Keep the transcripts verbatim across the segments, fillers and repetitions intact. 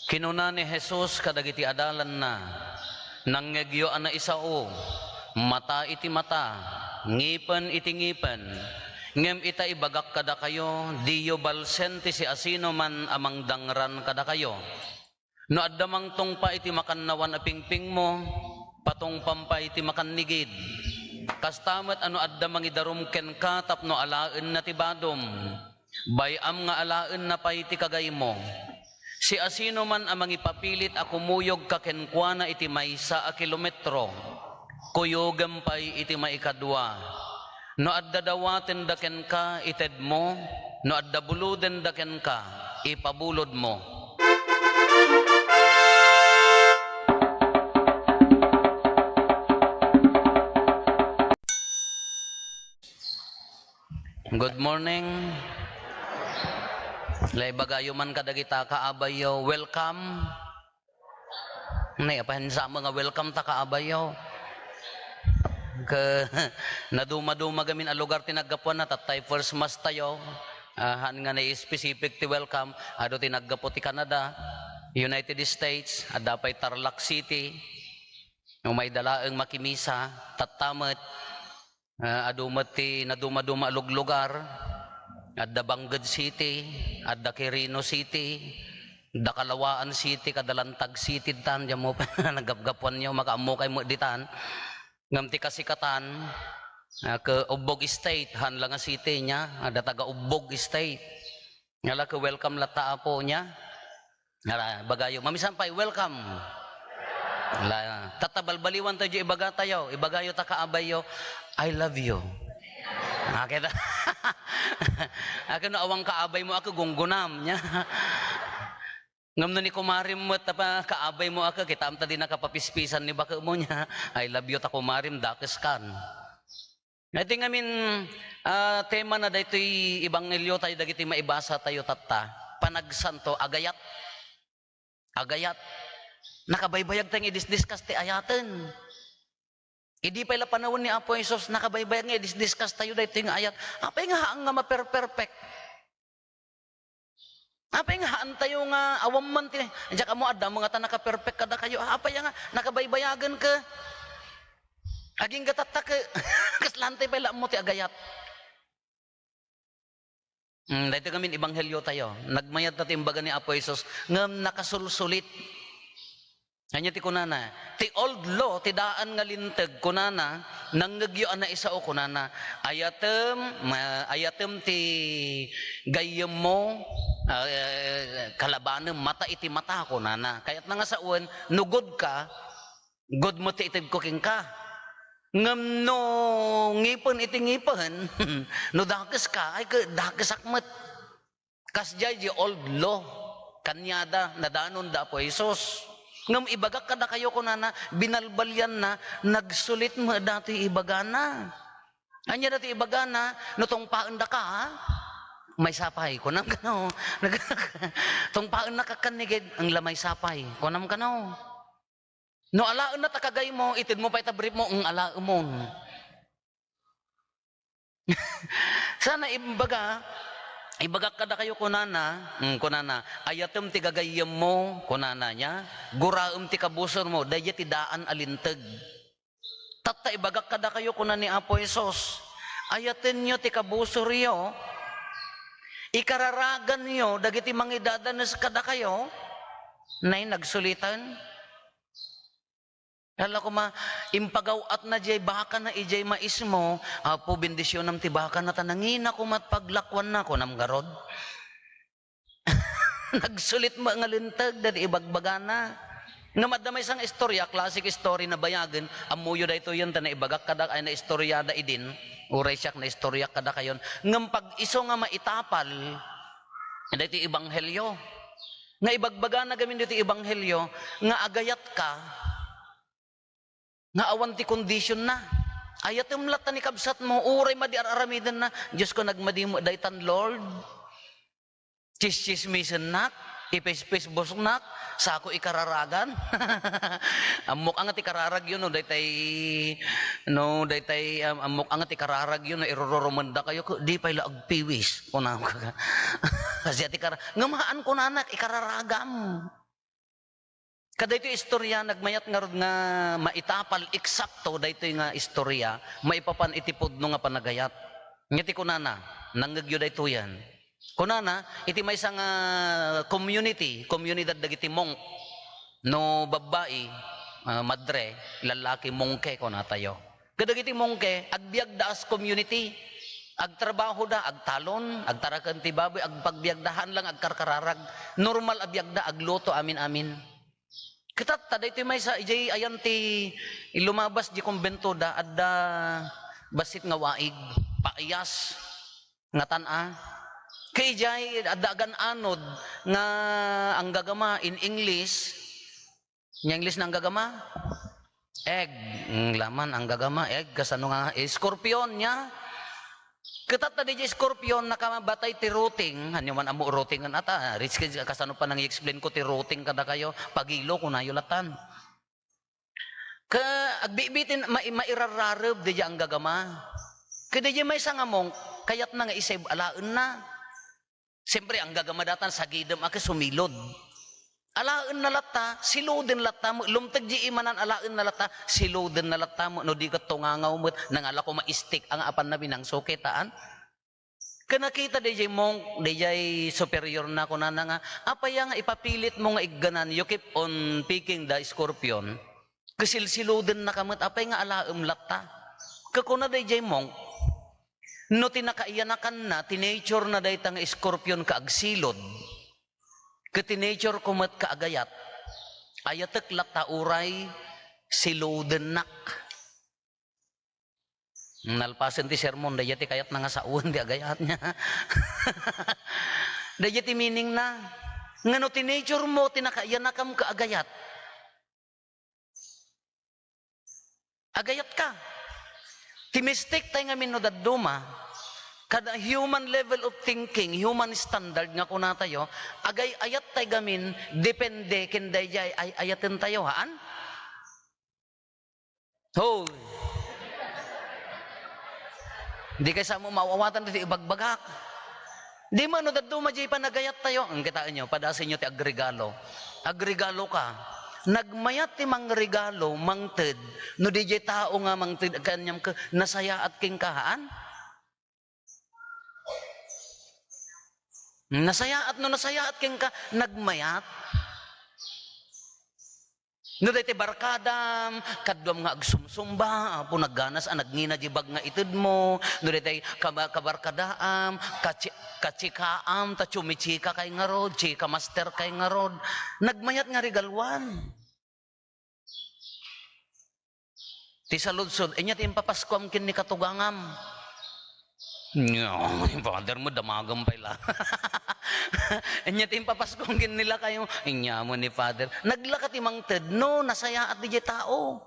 Kinuna ni Jesus kadagiti adalanna, "Nangngegyo a naisao, mata iti mata, ngipen iti ngipen. Ngem ita ibagak kadakayo, diyo balsen ti siasinoman a mangdangran kadakayo. No adda mangtungpa iti makannawan a pingpingmo, patungpam pay ti makannigid. Kasta met a no adda mangidarum kenka tapno alaenna ti badom, bay-am nga alaenna pay ti kagaymo. Siasinoman a mangipapilit a kumuyogka kenkuana iti maysa a kilometro, kuyogem pay iti maikadua. No adda dawatenda kenka, itedmo. No adda bulodenda kenka, ipabulodmo." Good morning. Laibagayo man kadagita kaabayyo, welcome. Nay, apansama nga welcome ta kaabayyo. Ke, naduma-duma gamin a lugar ti naggapuanna, tattay first mass tayo. Ah, haan nga na-specific ti welcome. Adu ti naggapu ti Canada, United States, adda pay Tarlac City. Umay da laeng makimisa, tatta met. Ah, adu met ti naduma-duma a luglugar. Adda Banged City, adda Quirino City, adda Calauan City, kada Lantag City ditan, diammo nagapgapuanyo, makaammo kay met ditan. Ngem ti kasikatan, ah, ke Ubbog State, haan la nga city nia, adda taga Ubbog State. Nga la ke welcome latta, Apo, nia. Ala, ibagayo. Mamisan pay, welcome. Ala, tatta balbaliwan tayo, ibagatayo. Ibagayo ta kaabayyo, "I love you." Ah, kita. Akin no awan kaabaymo, ako gunggunam, nia. Ngem no ni kumarim met, apa, kaabaymo, ako, kitaem ta di nakapapispisan ni bakemo, nia. "I love you ta kumarim, dakeskan." Iti ngamin, ah, tema na daytoy ebanghelio tayo dagiti maibasa tayo tatta. Panagsanto, agayat. Agayat. Nakabaybayag tayo nga idisdiskas ti ayaten. Idi pay la panawen ni Apo Jesus, nakabaybayag nga idisdiskas tayo daytoy nga ayat. Apay nga haan nga maperperpek? Apay nga haan tayo nga awan man ti, diak ammo adda nga ta nakaperpek kadakayo. Apay nga nakabaybayagen ke? Agingga tatta ke, kasla haan tayo pay la ammo ti agayat. Hmm, daytoy ngamin ebanghelio tayo. Nagmayat ta ti imbaga ni Apo Jesus, ngem nakasulsulit. Ania ti kunana? Ti old law, ti daan nga linteg, kunana, nangngegyo a naisao, kunana, "Ayatem, ma-, ayatem ti gayyemmo, ah, kalabanem, mata iti mata," kunana. Kayatna nga sawen, no gudka, gud met ti itedko kenka. Ngem no ngipen iti ngipen, no dakeska, ay, ke-, dakesak met. Kasdiay di old law, kaniada, nadanon da Apo Jesus. Ngem ibagak kadakayo, kunana, binalbalianna, nagsulit met datoy ibagana. Ania datoy ibagana, no tungpaendaka, ha? Maysa pay, kunam kano. Nag-, tungpaennak a kannigid, ang la maysa pay, kunam kano. No alaenna ta kagaymo, itedmo pay ta briefmo, ang alaemon. Sana imbaga, ibagak kadakayo, kunana, mm, kunana, "Ayatem ti gagayyemmo," kunana nia, "guraem ti kabusormo," daydiay ti daan a linteg. Tatta, ibagak kadakayo, kuna ni Apo Jesus, "Ayatenyo ti kabusoryo, ikararaganyo dagiti mangidadanes kadakayo," nay nagsuliten. Ala koma, impagaw-atna diay bakana idiay maismo, "Apo, bendisionam ti bakana ta nangina koma ti paglakuanna," kunam ngarud. Nagsulit met nga linteg daydi ibagbagana. Ngem adda maysa nga istorya, classic story, nabayagen, ammoyo daytoyen ta naibagak kada, ay, naistoriada idin, uray siak naistoryak kadakayon. Ngem pag-isu nga maitapal, daytoy ebanghelio. Nga ibagbagana gamin ditoy ebanghelio nga agayatka nga awan ti kondisionna. Ayatem latta ni kabsatmo, uray madi ar-aramidenna. Diosko, nagmadi met daytan, Lord. Tsistsismisennak, ipispisbusnak, sako ikararagan. Ammok a nga ti kararagyo no daytay, no daytay, am-, ammok a nga ti kararagyo no irururumendakayo, ku-, di pay la agpiwis. Kunam ka. Kasi ti kara-, ngem haan kunanak, ikararagam. Kadaytoy istorya, nagmayat ngarud nga maitapal eksakto daytoy nga istorya maipapan iti pudno nga panagayat. Nya ti kunana, nangngegyo daytoyen. Kunana, iti maysa nga community, komunidad dagiti monk, no babbai, ah, madre, lallaki, mongke, kunatayo. Kadagiti mongke, agbiagda as community. Agtrabahoda, agtalon, agtaraken ti baboy, agpagbiagda, haan lang agkarkararag. Normal a biagda, agluto, amin-amin. Kitatta, daytoy maysa, idiay ayan ti lumabas di kumbentoda, adda bassit nga waig, paayas, nga tan-a. Ket idiay adda agan-anod nga anggagama in English, nya English na anggagama? Egg. Mm, laman, anggagama, egg, kasano nga, eh, scorpion, nya? Kitatta di scorpion, nakabatay ti rooting, ania man ammo rooting nga ata, rich kids, kasano pa nang i-explain ko ti rooting kadakayo? Pagilo, kunayo latan. Ka, agbibitin, mai-, mairarareb, di anggagama. Ket di maysa nga monk, kayatna nga isave alaenna. Siyempre, anggagama datan, sagidem a ket sumilod. Alaenna latta, siloden latta, lumteg di imanan alaenna latta, silodenna latta, no di ket tungangaw met, nangala ko maistik, ang apan na binangsukit, haan? Ket nakita dayjay monk, dayjay superior na, kunana nga, "Apay nga ipapilitmo nga igganan? You keep on picking the scorpion. Kasilsilodennaka met, apay nga alaem latta?" Ket kuna dayjay monk, "No ti nakaiyanakanna, ti nature na dayta nga scorpion ka agsilod, ket ti nature ko met ka agayat, ayatek latta uray silodennak." Nalpasen ti sermon, daydiay ti kayatna nga sawen ti agayat niya. Daydiay ti meaning na. Nga no ti nature mo, ti nakaiyanakam ka agayat. Agayat ka. Ti mistake tayo ngamin no dadduma, kada human level of thinking, human standard nga kuna tayo, agay-ayat tayo gamin, depende ken daydiay ay-ayaten tayo, haan? Hoy! Di kay sa mo maawatan ti ibagbagak. Di man, no, dadduma diay panagayat tayo. Ang kitaen nyo, padasin nyo ti agregalo. Agregalo ka. Nagmayat ti mangregalo, mangted. No, di diay tao nga mangted, kanyam ka, nasayaat ken kahaan. Nasayaat, no nasayaat kenka, nagmayat. No daytoy barkadam, kaduam nga agsumsumba, apo nagganas a nagngina di bag nga itedmo, no daytoy kaba-, kabarkadaam, kachi-, kachikaam, ta chumichika kay ngarud, chika master kay ngarud, nagmayat nga regaluan. Ti saludsod, "Ania ti impapaskuam ken ni katugangam?" "Nia, ni Father mo, damagem pay la." "Ania ti impapaskuam ken ni lakayo?" "Ania mo ni Father." Naglaka ti mangted, no, nasayaat diay tao.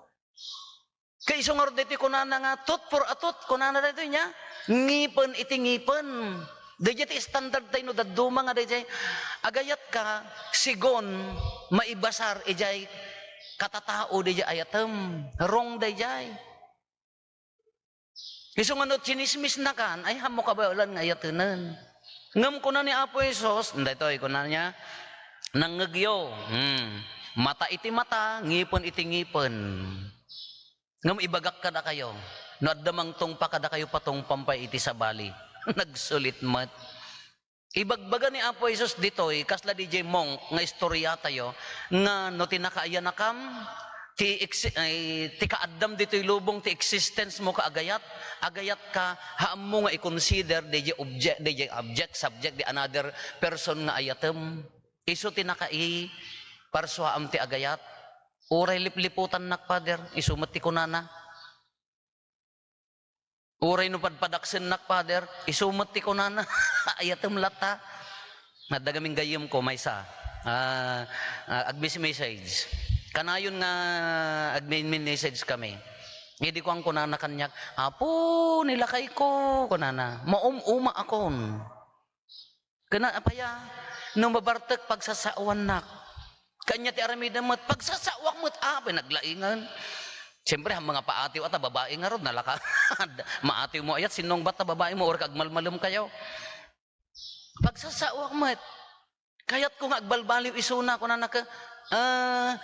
Kay isu ngarud daytoy kunana nga, "Tooth for a tooth," kunana daytoy nia, ngipen iti ngipen. Daydiay ti standard tayo no dadduma nga daydiay. Agayat ka, sigon, maibasar idiay katatao daydiay ayatem. Wrong daydiay. Isu nga no chinismis na kan, ay, hammo kabaelan nga ayatenen. Ngem kuna ni Apo Jesus, daytoy, kuna niya, "Nangngegyo, hmm, mata iti mata, ngipen iti ngipen." Ngem ibagak kadakayo, no adda mangtungpa kadakayo, patungpam pay iti sabali. Nagsulit met. Ibagbaga ni Apo Jesus ditoy, kasla diay monk nga istorya tayo, nga no ti nakaayanakam, ti exi-, ay, ti kaaddam ditoy lubong, ti existence mo ka agayat, agayat ka, haammo nga i-consider diay object, diay object, subject, di another person nga ayatem. Isu ti nakaiparsuaam ti agayat. Uray lipliputannak, Father, isu met ti kunana. Uray no padpadaksennak, Father, isu met ti kunana. Ayatem latta. Adda gamin gayyemko, maysa. Ah, ah, agmis-message. Kanayon nga agmin-message kami. Idi kuan kunana kaniak, "Apo, ni lakayko," kunana. "Maum-uma akon." Kuna, "Apay a, no mabartek, pagsasaoannak." Kanya ti aramidem met, "Pagsasaoak met, a," pay naglaingan. Siyempre, ang mga paatiw ata, babae ngarud, nalaka. Maatiw mo ayat, sinong bata, babae mo, or kagmalmalem kayo. "Pagsasaoak met." Kayatko nga agbalbaliw isuna, kunana ka, "Ah,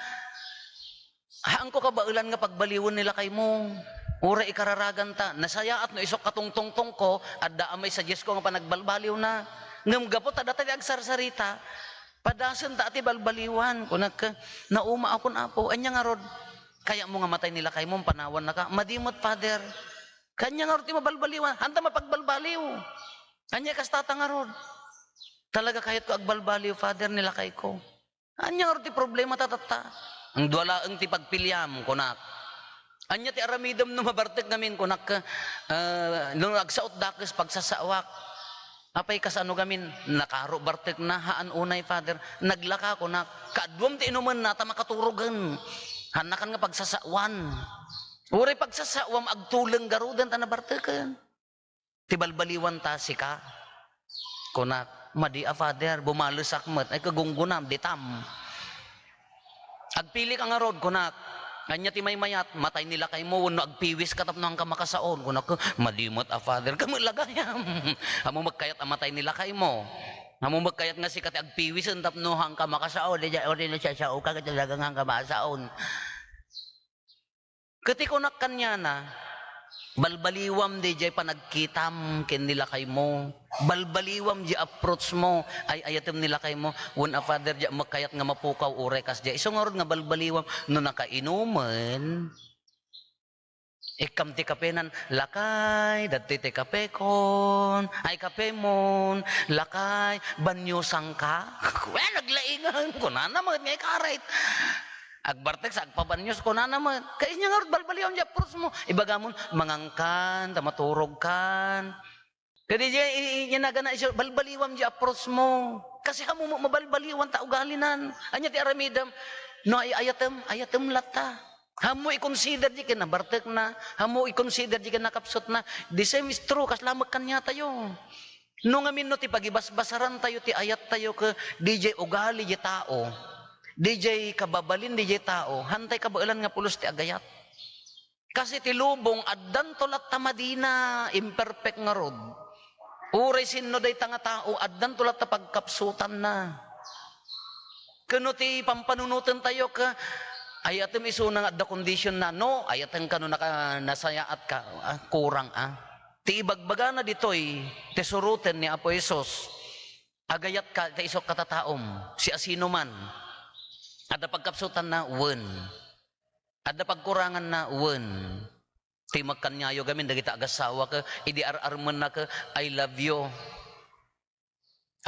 haanko kabaelan nga pagbaliwen ni lakaymo. Uray ikararaganta, nasayaat no isok katungtungtongko, adda a maisuggesto nga panagbalbaliwna. Ngem gapu ta data ti agsarsarita, padasenta a ti balbaliwan." Kunak, "Nauma akon, Apo." "Ania ngarud? Kayatmo nga matay ni lakaymo, panawannaka?" "Madi met, Father." "Ania ngarud ti mabalbaliwan? Haanta mapagbalbaliw." "Ania kasta ta ngarud?" "Talaga kayatko agbalbaliw, Father, ni lakayko." "Ania ngarud ti problemata tatta?" "Ang dua laeng ti pagpiliam," kunak. "Ania ti aramidem no mabartek ngamin?" kunak. "Ah, no agsaot dakes, pagsasaoak." "Apay, kasano ngamin?" "Nakaro bartekna." "Haan unay, Father." "Naglaka," kunak. "Kaaduam ti inumenna ta makaturogen. Haannakan nga pagsasaoan. Uray pagsasaoam, agtuleng garuden ta nabarteken." "Ti balbaliwanta, sika?" kunak. "Madi a, Father, bumalesak met." "Ay, kagunggonam, ditam." "Agpilika ngarud," kunak. "Ania ti maymayat? Matay ni lakaymo wenno agpiwiska tapno haanka makasaon?" kunak. "Madi met a, Father." "Ket met la gayam. Ammom met kayat a matay ni lakaymo. Ammom met kayat nga sika ti agpiwisen tapno haanka makasaon. Di, di, di, sasaoka ket talaga nga haanka makasaon." Ket ti kunak kaniana, balbaliwam daydiay panagkitam ken ni lakaymo. Balbaliwam di approach mo. Ay-ayatem ni lakaymo, "Wen a, Father, diak met kayat nga mapukaw uray kasdiay." Isu ngarud nga balbaliwam no nakainumen. Ikkam ti kapenan, "Lakay, datoy ti kapekon. Ay, kapemon. Lakay, banyusangka." Wen, naglaingan. Kunana met nga ikarit. Agbartek sa agpabanyos, kunana met. Kay ania ngarud balbaliwam di approach mo? Ibagamon, "Mangankan, ta maturogkan." Kadi di, i-, i-, inagana isu, balbaliwam di approach mo. Kasi ammom met mabalbaliwan ta ugalinan. Ania ti aramidem? No ay-ayatem, ayatem latta. Ammom i-consider di ken nabartekna. Ammom i-consider di ken nakapsutna. The same is true, kasla met kaniatayo. No ngamin no ti pagibasbasarantayo ti ayattayo ket diay ugali di tao, diay kababalin diay tao, haantay kabaelan nga pulos ti agayat. Kasi ti lubong, addanto latta madina, imperfect ngarud. Uray sinno dayta nga tao, addanto latta pagkapsutanna. Ken no ti pampanunotentayo ket, ay-ayatem isuna nga adda kondisionna, no, ay-ayatenka no naka-, nasayaatka, ah, kurang, ah. Ti ibagbagana ditoy, ti suroten ni Apo Jesus, "Agayatka iti isukka a tataom, siasinoman." Adda pagkapsutanna, wen. Adda pagkuranganna, wen. Ti met kaniayo gamin dagiti agassawa ket idi ar-armenna ket, "I love you."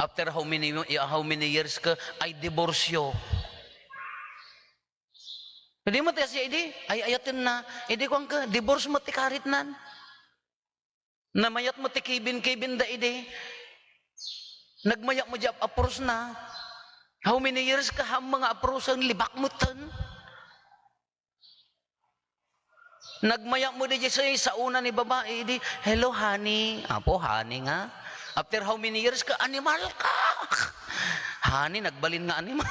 After how many, how many years ket, "I divorce you." Di met ti asya idi, ay-ayatenna. Idi kuan ket, divorce met ti karitnan. Namayat met ti kibin-kibin da idi. Nagmayat met di ap-, aprosna. How many years ka ham nga aprosen, libak metten. Nagmayat met di say saona ni babai idi, "Hello, honey." Apo, honey nga. After how many years ka, animal ka. Honey, nagbalin nga animal.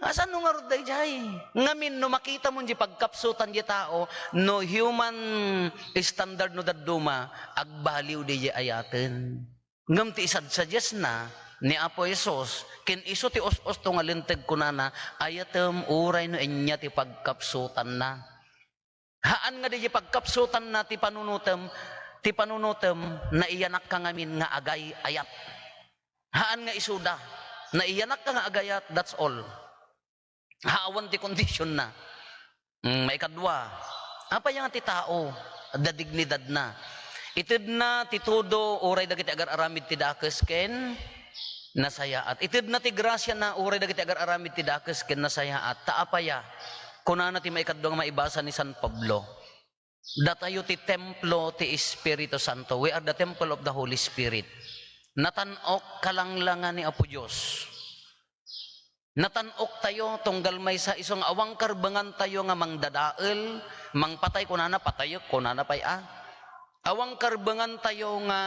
Kasano ngarud daydiay? Ngamin, no makitam di pagkapsutan di tao, no human standard no dadduma, agbaliw daydiay ayaten. Ngem ti isadsuggestna ni Apo Jesus, ken isu ti us-usto nga linteg kunana, "Ayatem uray no ania ti pagkapsutanna." Haan nga daydiay pagkapsutanna ti panunotem, ti panunotem, naiyanakka ngamin nga agay-ayat. Haan nga isuda, naiyanakka nga agayat, that's all. Awan ti kondisionna. Mm, maikadua, apay nga ti tao, adda dignidadna. Itedna ti todo, uray dagiti agar-aramid ti dakes ken nasayaat. Itedna ti grasiana, uray dagiti agar-aramid ti dakes ken nasayaat. Ta apaya, kunana ti maikadua nga maibasa ni San Pablo, "Datayo ti templo ti Espiritu Santo." We are the temple of the Holy Spirit. Natan-ok kalanglangan ni Apo Dios. Natan-oktayo tunggal maysa isu nga awan karbengantayo nga mangdadael, mangpatay, kunana, patayek, kunana pay a. Awan karbengantayo nga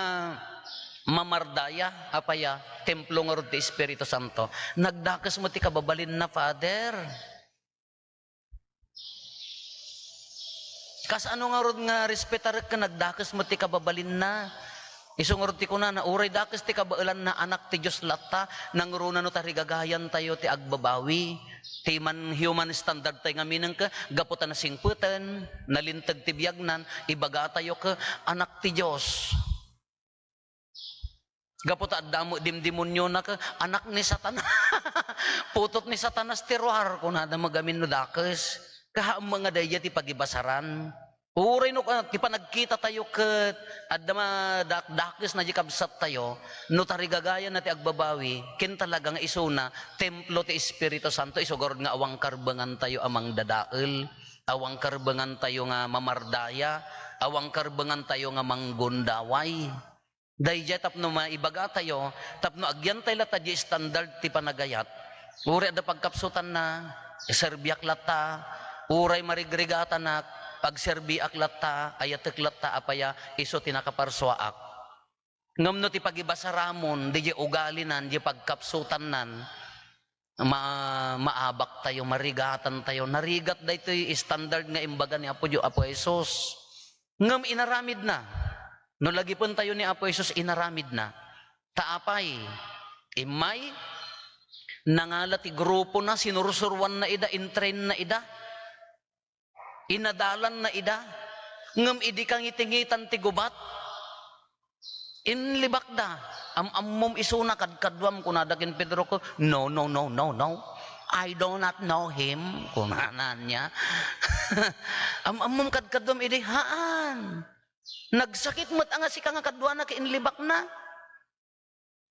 mamardaya, apay a, templo ngarud ti Espiritu Santo. Nagdakes met ti kababalinna, Father. Kasano ngarud nga respetarek ken nagdakes met ti kababalinna? Isu ngarud ti kunana, uray dakes ti kabaelanna, anak ti Dios latta, nangruna no tarigagayantayo ti agbabawi. Ti man human standard tayo ngamin ket gapu ta nasingpeten, nalinteg ti biagnan, ibagatayo ket anak ti Dios. Gapu ta adda met dimdemoniona ket anak ni Satanas. Putot ni Satanas ti ruar, kunada met ngamin no dakes. Kaammo nga daydiay ti pagibasaran. Uray no, ah, ti panagkitatayo ket adda madakdakesna di kabsattayo, no tarigagayanna ti agbabawi, ken talaga nga isuna, templo ti Espiritu Santo, isu garud nga awan karbengantayo a mangdadael, awan karbengantayo nga mamardaya, awan karbengantayo nga manggundaway. Daydiay tapno maibagatayo, tapno agyantay latta di standard ti panagayat. Uray adda pagkapsutanna, serbiak latta, uray marigrigatanak, pagserbiak latta, ayatek latta, apaya, isu ti nakaparsuaak. Ngem no ti pagibasaramon, di ugalina, di pagkapsutanna, ma-, maabaktayo, marigatantayo. Narigat daytoy standard nga imbaga ni Apo Dio-, Apo Jesus. Ngem inaramidna. No lagipentayo ni Apo Jesus, inaramidna. Ta apay, immay, nangala ti grupona, sinursuroanna ida, intrainna ida. Inadalanna ida. Ngem idi kangitingitan ti gubat, inlibakda. Am-ammom isuna, kadkaduam, kunada ken Pedro ket, "No, no, no, no, no. I do not know him," kunana ania. Am-ammom kadkaduam idi, haan. Nagsakit met a nga sika nga kaduana ket inlibakna.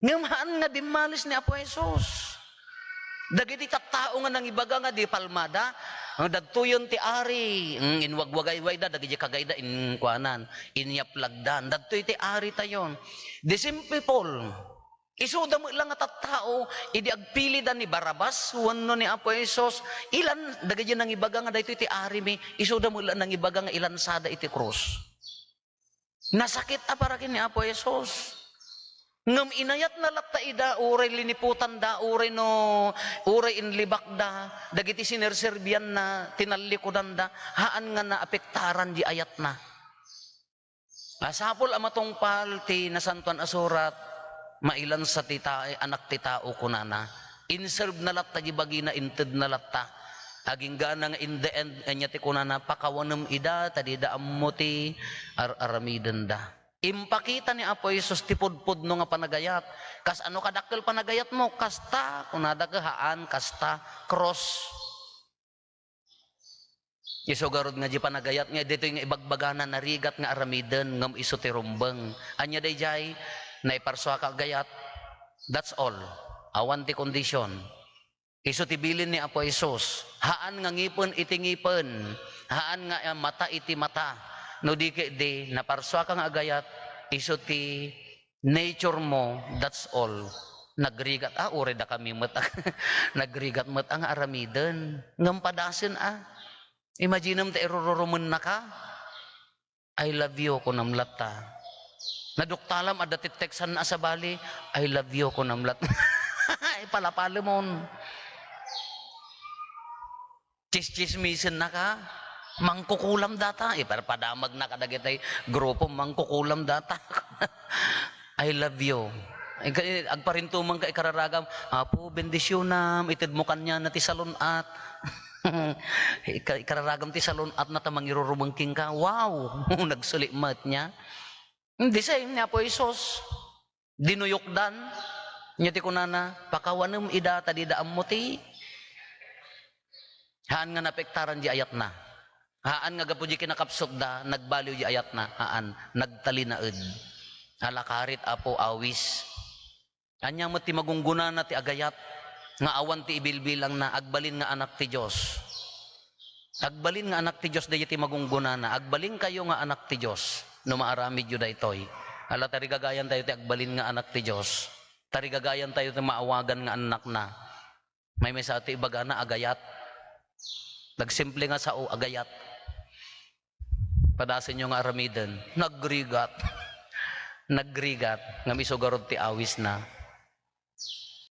Ngem haan nga dimmalis ni Apo Jesus. Dagiti tattao nga nangibaga nga di palmada, "Ah, dadtoyen ti ari." Mm, inwagwagaywayda, dagiti kagayda, inkuanan, inyaplagdan. "Dadtoy ti aritayon." The same people, isuda met la nga tattao, idi agpilida ni Barrabas wenno ni Apo Jesus, ilan dagiti nangibaga nga, "Daytoy ti arimi," isuda met la nangibaga nga ilansada iti krus. Nasakit a para ken ni Apo Jesus. Ngem inayatna latta ida, uray liniputanda, uray no, uray inlibakda, dagiti sinerserbianna, tinallikudanda, haan nga naapektaran di ayatna. Masapul a matungpal ti Nasantoan a Surat, mailansa ti ta-, Anak ti Tao, kunana. Inserve na latta di bagina, intedna latta. Aginggana nga in the end, ania ti kunana, "Pakawanem ida, ta dida ammo ti ar-aramidenda." Impakita ni Apo Jesus ti pudpudno nga panagayat. "Kasano kadakkel panagayatmo?" "Kasta," kunada, "haan, kasta." Cross. Isu garud nga di panagayat nga ditoy nga ibagbagana, narigat nga aramiden ngem isu ti rumbeng. Ania daydiay? Naiparsuaka agayat. That's all. Awan ti kondisyon. Isu ti bilin ni Apo Jesus. Haan nga ngipen iti ngipen. Haan nga, eh, mata iti mata. No di ketdi, naparsuaka nga agayat, isu ti nature mo, that's all. Nagrigat, ah, uray dakami met, nagrigat met a nga aramiden. Ngem padasen, ah. Imaginem ta irururumennaka. "I love you," kunam latta. Naduktalam, adda ti teksan a sabali, "I love you," kunam latta. Ipalapalemon. Tsistsismisennaka, mangkukulam data. Iparpadamagnaka dagiti grupo, mangkukulam data. "I love you." Ika-, agparintumengka ikararagam, "Apo, bendisyonam, itedmo kaniana ti salun-at." Ika-, ikararagam ti salun-atna ta mangirurumeng kenka. Wow! Nagsulit met nia. The same ni Apo Jesus. Dinuyokdan. Nia ti kunana, "Pakawanem ida ta dida ammo ti." Haan nga napektaran di ayatna. Haan nga gapu di kinakapsutda, nagbaliw di ayatna. Haan, nagtalinaed. Alakarit, Apo, awis. Ania met ti magunggunana ti agayat nga awan ti ibilbilangna, agbalin nga anak ti Dios? Agbalin nga anak ti Dios, daydiay ti magunggunana. Agbalinkayo nga anak ti Dios no maaramidyo daytoy. Ala, tarigagayantayo ti agbalin nga anak ti Dios. Tarigagayantayo ti maawagan nga annakna. Maymaysa ti ibagana, agayat. Nagsimple nga sao, agayat. Padasenyo nga aramiden. Nagrigat. Nagrigat. Ngem isu garud ti awisna.